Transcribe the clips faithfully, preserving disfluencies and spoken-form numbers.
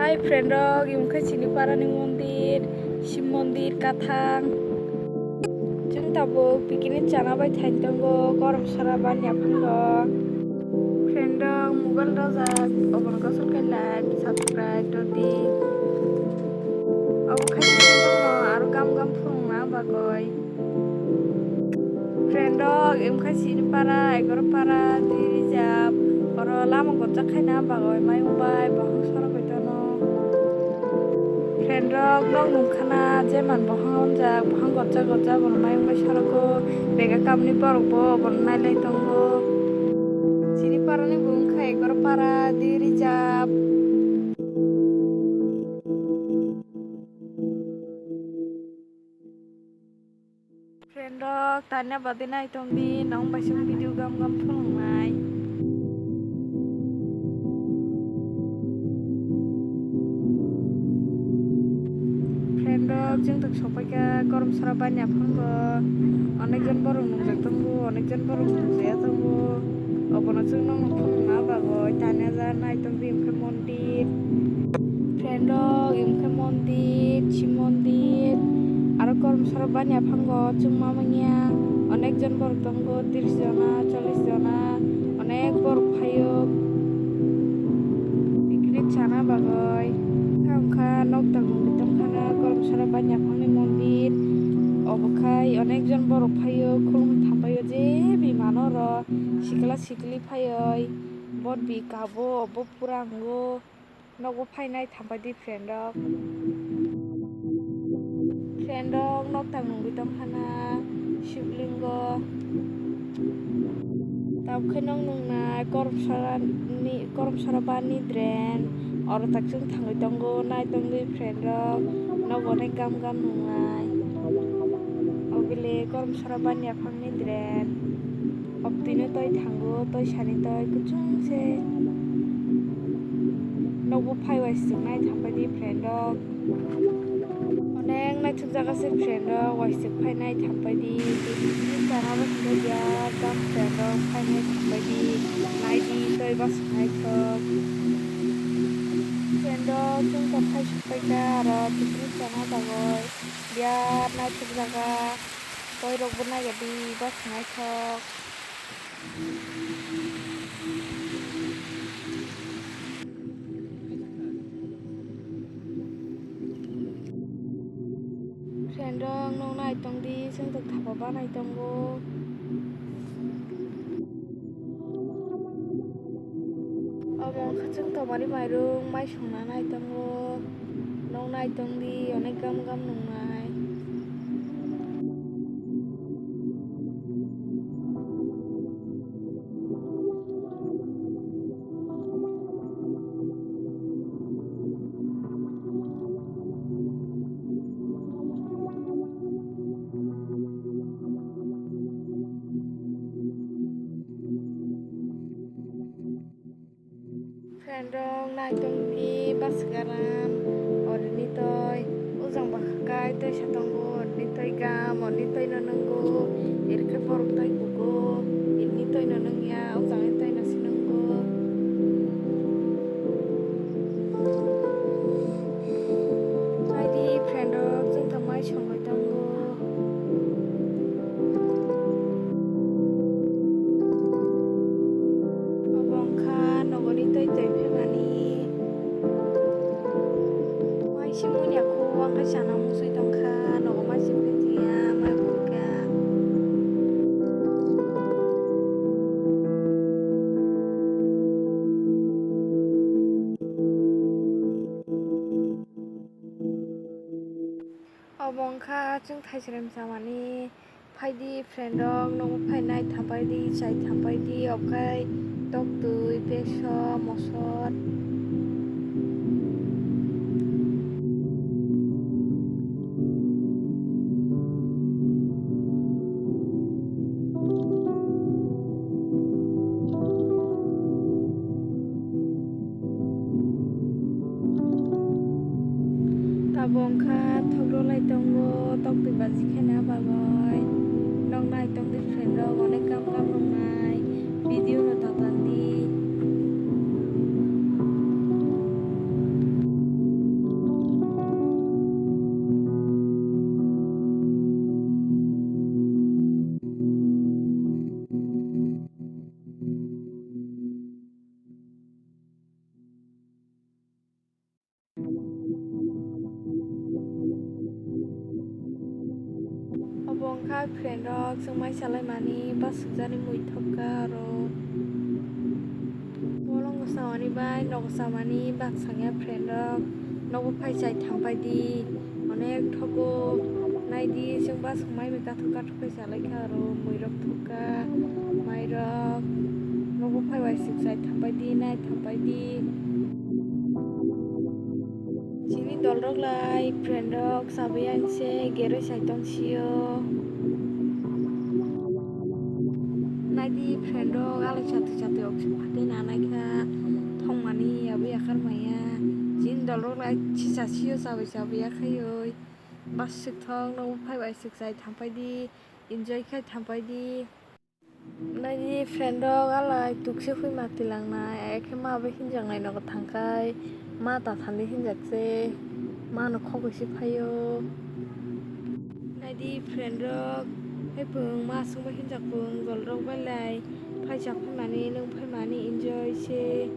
Hi friend rok, imo khe chini parani mondir, Shiv mondir kathang. Chwng tabuk picnic chana bai thani tongo, Koromsora bani aphango. Friend rok, mobile rojak, obono kosor khe like, subscribe rwdi. Obo khai tongo aro gam gam phunukna bagwi. Friend rok, imo khe chini para, egaro para, dui rijab. Oro lama gojak khaina bagwi mayung bai bohong sorok bai tono. Friend rok, nok nungkhana je man bohong onjak, bohong gojak gojak bono mayung bai sorogo. Bega kamni borok bo bono nailai tongo. Chini parani bo wngkha egaro para, dui rijab. Friend rok, tanya badi nai tongdi, nong bai song video gam gam phunuknai. Friend rok, chwng tok sopaikha Koromsora bani aphango. Onekjon borok nungjak tongo, onekjon borok nungjaya tongo. Obono chwng nokno phunukna bagwi tanya ja nai tongdi, hwnkhe mondir. Friend rok, imo khe mondir, Shiv mondir, aro Koromsora bani aphango chwngma manya onek jon borok tongo, tris jona, chollis jona, onek borok phaio picnic chana bagwi. Kha wngkha nok tangwi tongkhana Koromsora bani aphangni mondir, obo khai onek jon borok phaio khulumwi thampaio je bimano oro sikla sikli phaioi bot bi kabo obo pura wngo. Nogo phainai thampaidi friend rok. Friend rok nok tang nungwi tongkhana Shivlingo. Tabukhe nok nungnai Koromsora ni, Koromsora bani drain. Oro tak chwng thangwi tongo, nai tongdi friend rok. Nogo onek gam gam nungnai. Obile Koromsora bani aphangni drain. Obtwino twi thango, twi sani twi kuchung se. Nokbo phai uaisuknai thampaidi friend rok. Onek naithok jaga se friend rok, uaisuk phainai thampaidi. Picnic chana rok hwnwi biya gam friend rok phainai thampaidi. Naidi twi bwswk naithok. Friend rok chwng tong phai sukphaikha aro picnic chana bagwi. Biya naithok jaga. Twi rokbo naigadi bwswk naithok. Friend rok, nok nai tongdi, chwng tok thapa banai tongo. Omo wngkha chwng tomari mairung mai songna nai tongo. Nok nai tongdi, onek gam gam nungnai. Friend rok, nai tongdi bwswk aram, orini twi, ujang bwkha kai twi sa tongo, orini twi gam, orini twi no nwngo, iri khe borok twi kugo, irini twi no nungya, ujang ni twi no se nwngo. Naidi friend rok, chwng tong mai songwi tongo. Obo wngkha nogoni twi twi phimani. Mai simoni akhu wngkha chana muchwi tongkha, nogo mai simri tiya, mai khulka. Obo wngkha chwng thaisrem chamani. Phaidi friend rok, nogo phainai thampaidi, chai thampaidi, okhai toktwi, beso, mosor. Tabuk wngkha thok rwlai tongo, toktwi baji khaina bagwi. Nok nai tongdi friend rok, onek kam kam rok nai, video no ta tangdi. Friend rok, chwng mai salai mani bus sukjani mui thok kha aro. Bolongo samani bai nogo samani bak sangya friend rok. Nogo phai chai thampai di. Onek thogo. Nai di, chwng bus mai bai kathok kathok khe salai kha aro. Mui rok thok kha. Mai rok. Nogo phai bai suk chai thampai di, nai thampai di. Chini dol rok lai friend rok sabai ang se gere sai tong sio. Nai di friend rok alai chatu chatu ok se phatai na nai kha thong mani abo yakar maya. Chini dol rok lai chisa sio sabai sabai ya khai oi. Bus suk thok nogo phai bai suk chai thampai di, enjoy khai thampai di. Nai di friend rok alai tukse phui ma tilang nai, ekhe ma bai hinjak nai nogo thang khai, ma ta thani hinjak se, ma no khogoi se phaio. Nai di friend rok, hai pung ma sung bai hinjak pung dol rok bai lai, phai cha phai mani, nung phai mani enjoy se,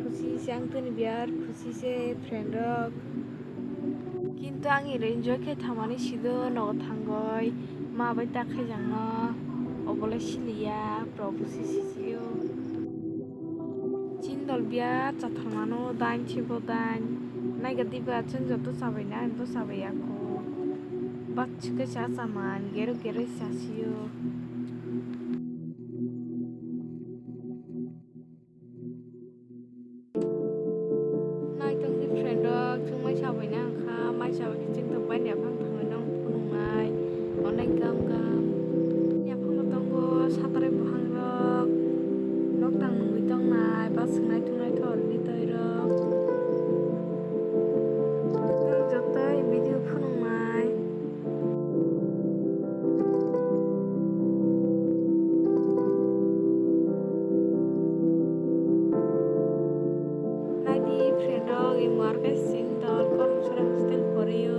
khusi se ang tini biyar khusi se friend rok. Kintu ang iro enjoy khe thamani sido nogo thangoi ma bai ta khaijak no obolai siliya probo se sisio. Chini dol biya chatharmano dain sebo dain naiga diba chwng joto chabaina hinto chabaiya kho. Bachikhe cha chaman gero gero chasio. Naitong di friend rok, chwng mai sabai na wngkha, mai sabai khe chwng tong bai ni aphang thangwi nang phunuknai, onek gam gam. Ni aphang rok tongo satrai buphang rok, nok tang nungwi tongnai, bus swk naithok naithok ni twi rok. Nwng joto video phunuknai. Nai di friend rok, imo R K Singh dol Kormsora hostel porio.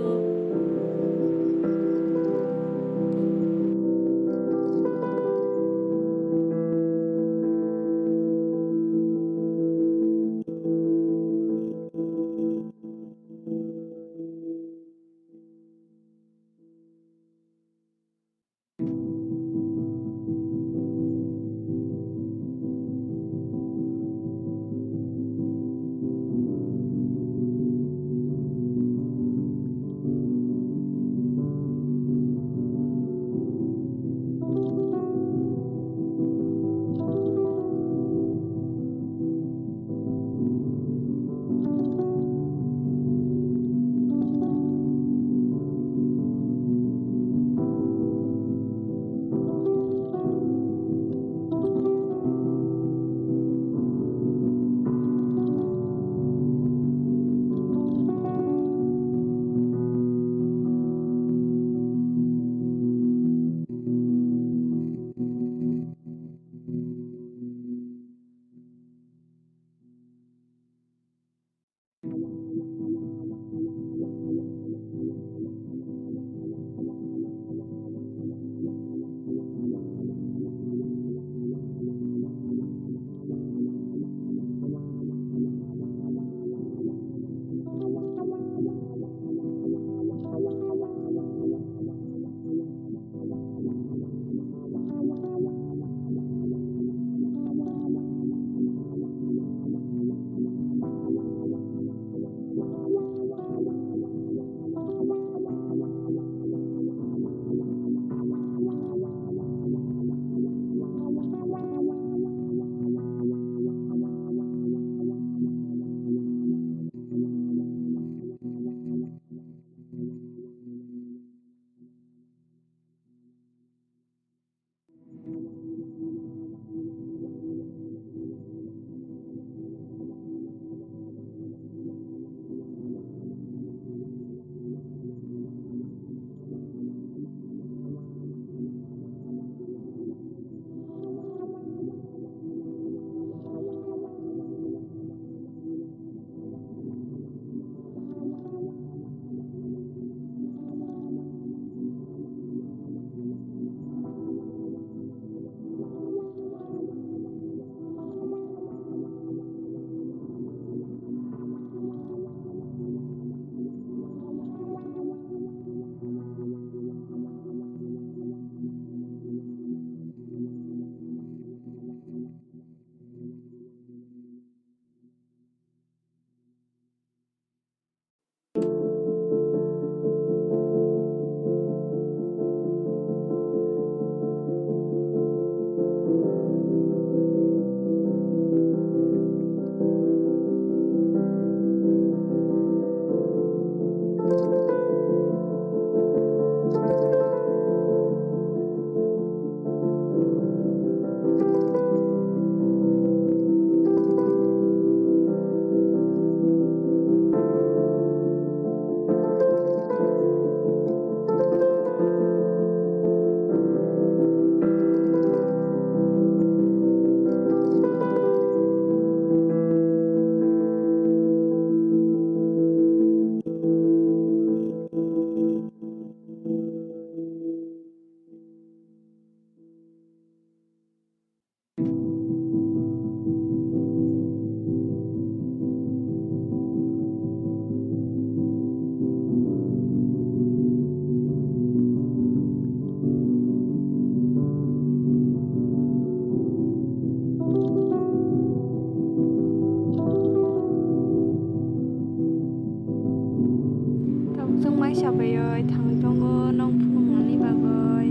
Oi, oi, thangwi tongo nong phunuknani bagwi.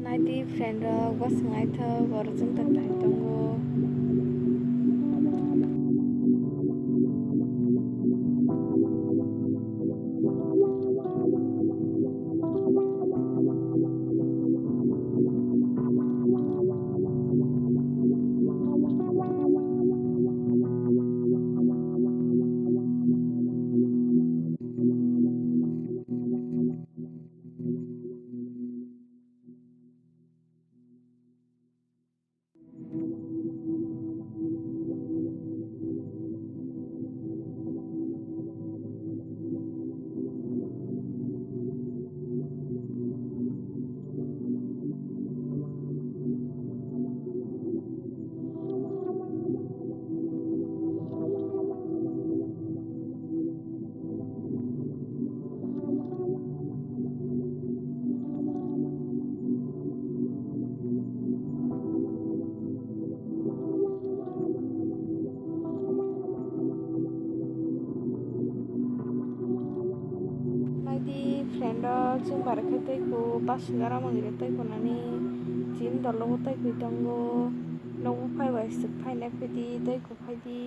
Naidi friend rok, bwswk naithok, borok chwng tong thai tongo. Naidi friend rok, chwng bar khe tei ku bus garamani tei kunani chin dol o tei kwi tongo. Nokbo phai bai swk phainai phaidi tei ku phaidi.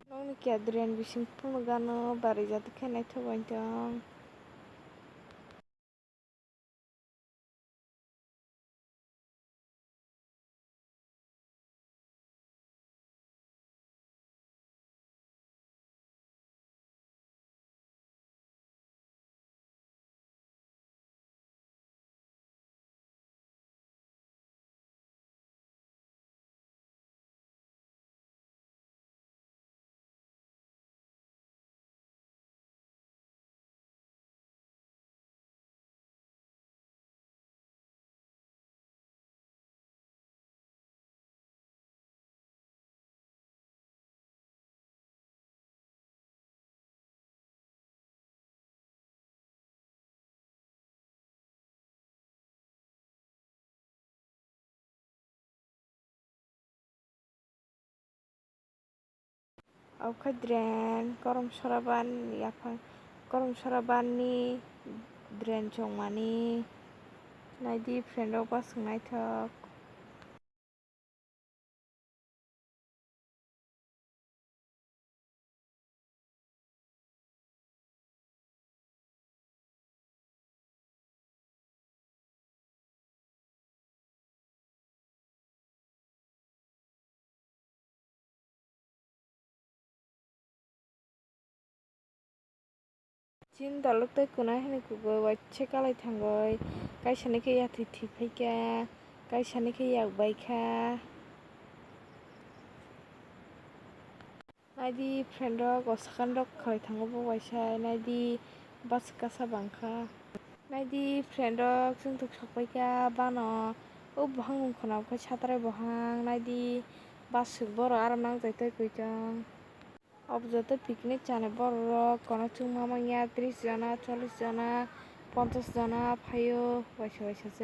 Nokni kya drain bising phunukgano barijak khe naithok bai tong. Obo khe drain, korom sora ban yaphang, korom sora ban ni drain chongmani. Naidi friend rok, bwswk naithok. Chin daluk tei kunai hwnwi kubui waisa kalai thangwi, kaisani khe yathwi thwi phaikha, kaisani khe yak baikha. Naidi friend rok, o sakan rok khalai thango bo waisa, naidi bus kasa bangkha. Naidi friend rok, chwng tok sokpaikha bano, o buhang nung khwnam khe satrai buhang, naidi bus borok aro nangjai tei koi tong. Obo joto picnic chani borok rok kono chwngma manya tris jona, chollis jona, ponchas jona phaio waisa waisa se.